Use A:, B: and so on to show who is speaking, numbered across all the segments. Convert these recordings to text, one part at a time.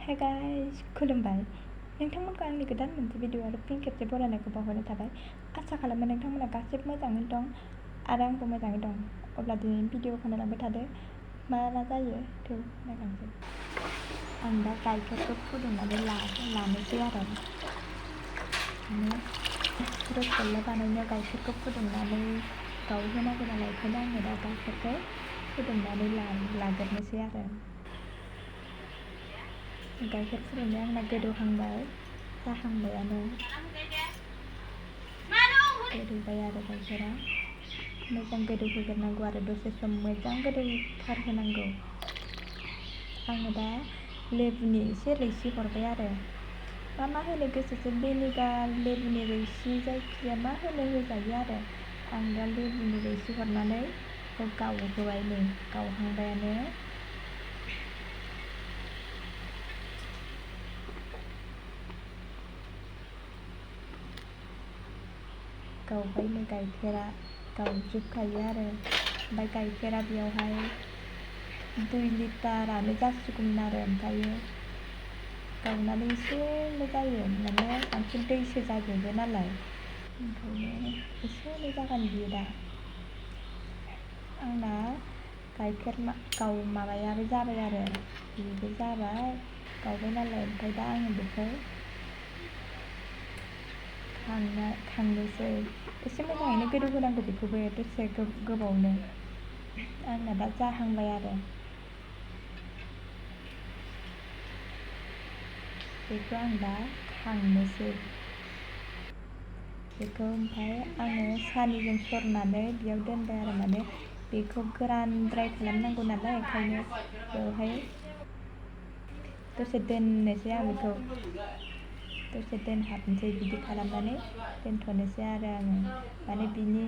A: Hey guys, खुलुमबाय नोंथांमोनखौ आंनि गोदान मोनसे भिडिअ आरो फिन खेबसे बरायनायखौ बावहरनाय थाबाय। आसा खालामो नोंथांमोना गासिबो मोजाङैनो दं आरो आंबो मोजाङै दं। अब्ला दिनैनि भिडिअखौ नायलांबाय थादो, मा जायो थौ नायलांसै। आं दा गाइखेरखौ फुदुंनानै लानोसै आरो रसगुल्ला बानायनायाव गाइखेरखौ फुदुंनानै गावहोनांगौ नालाय, ओंखायनो आङो दा गाइखेरखौ फुदुंनानै लाग्रोनोसै आरो गाइखेर फुदुंनाया आंना गोदौहांबाय, जाहांबायानो गोदौबाय आरो गाइखेरा मोजां गोदौहोग्रोनांगौ आरो दसे सम मोजां गोदौथारहोनांगौ। आङो दा लेबुनि एसे रोसि हरबाय आरो मा होनो गोसोसो, भिनेगार, लेबुनि रोसि, जायखिजाया मा होजायो आरो आं दा लेबुनि रोसि हरनानै गावहोबाय, नै गावहांबायानो। गावबाय नै गाइखेरा गावजोबखायो आरो ओमफ्राय गाइखेरा बेयावहाय 2 लिटारानो जासिगौमोन आरो ओमफ्रायो गावनानै एसेल' जायो, माने बांसिन दैसो जाजोबो नालाय, ओंखायनो एसेल' जागोन बियो। दा आंना गाइखेर माबायाबो जाबाय आरो बेबो जाबाय, गावबाय नालाय, ओमफ्राय दा आङो बेखौ खांनोसै। एसे मोजाङैनो गोदौ होनांगौ बेखौबो दसे गोबावनो। आंना दा जाहांबाय आरो बेखौ आं दा खांनोसै। बेखौ ओमफ्राय आङो सानैजों सरनानै बेयाव दोनबाय आरो माने बेखौ गोरानद्राय खालामनांगौ नालाय, ओंखायनो बेवहाय दसे दोननोसै। आं बेखौ दसे दोनहाबनोसै, बिदि खालामनानै दोनथ'नोसै आरो आङो माने बिनि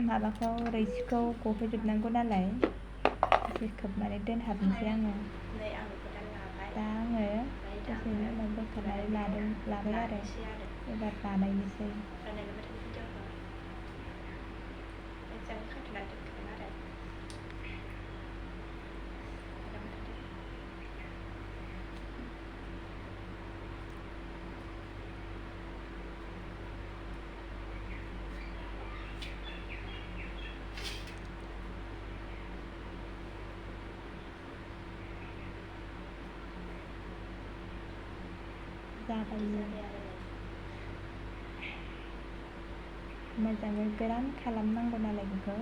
A: माबाखौ रोसिखौ गहोजोबनांगौ नालाय, दसे खोबनानै दोनहाबनोसै आङो। दा आङो दसेनि उनाव बोखारनानै लाबाय आरो एबार बानायनोसै। मोजाङै गोरान खालामनांगौ नालाय बेखौ।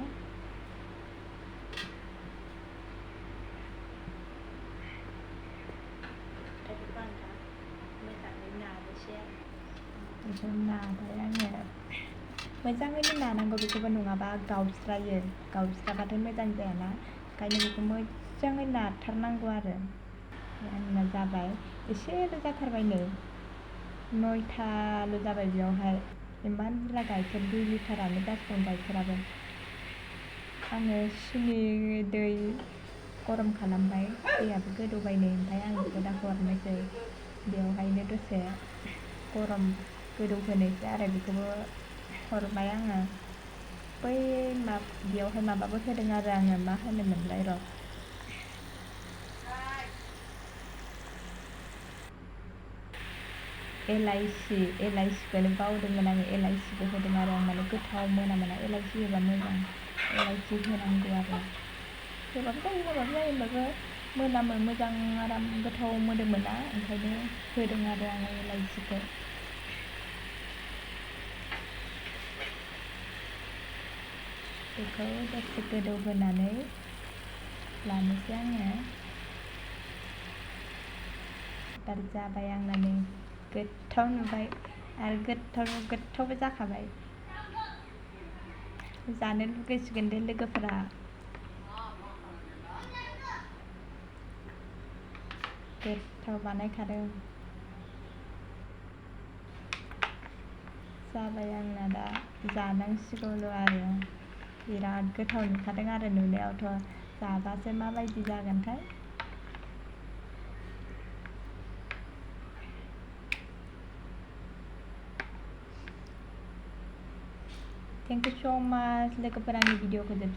A: बेखौ नाबाय आङो, मोजाङैनो नानांगौ बेखौबो, नङाबा गावस्राबाथाय मोजां जायाना, ओंखायनो बेखौ मोजाङै नाथारनांगौ आरो। आंना जाबाय, एसेल' जाथारबाय, नै 9थाल' जाबाय। बेयावहाय इमान बुरजा गाइखेर, 2 लिटारानो जासिगोन गाइखेराबो। आङो सिनि दै गरम खालामबाय, दैयाबो गोदौबाय नै, ओमफ्राय आं बेखौ दा हरनोसै बेवहायनो दसे गरम गोदौहोनोसै आरो बेखौबो हरबाय आङो। बै बेयावहाय माबाबो होदों आरो आङो, मा होनोमोनलाय र', एलाइसिखौनो बावदोंमोन आङो, एलाइसिबो होदों आरो आं, माने गोथाव मोना एलाइसि होबा मोजां, एलाइसि होनांगौ आरो। होबाबो जायो होमबाबो मोनामो, मोजां आराम गोथाव मोदोमोना, ओंखायनो होदों आरो आङो एलाइसिखौ। बेखौ दसे गोदौहोनानै लानोसै आङो। दा जाबाय आंना, नै गोथाव नुबाय आरो गोथावबो जाखाबाय। जानो लुगैसिगोन दे लोगोफोरा। गोथाव बानायखादों। जाबाय आंना, दा जानांसिगौल' आरो। बिराद गोथाव नुखादों आरो नुनायावथ', जाबासो माबायदि जागोनथाय। थेंक इउ स' माच लोगोफोर, आंनि भिडिअखौ जोबजासिम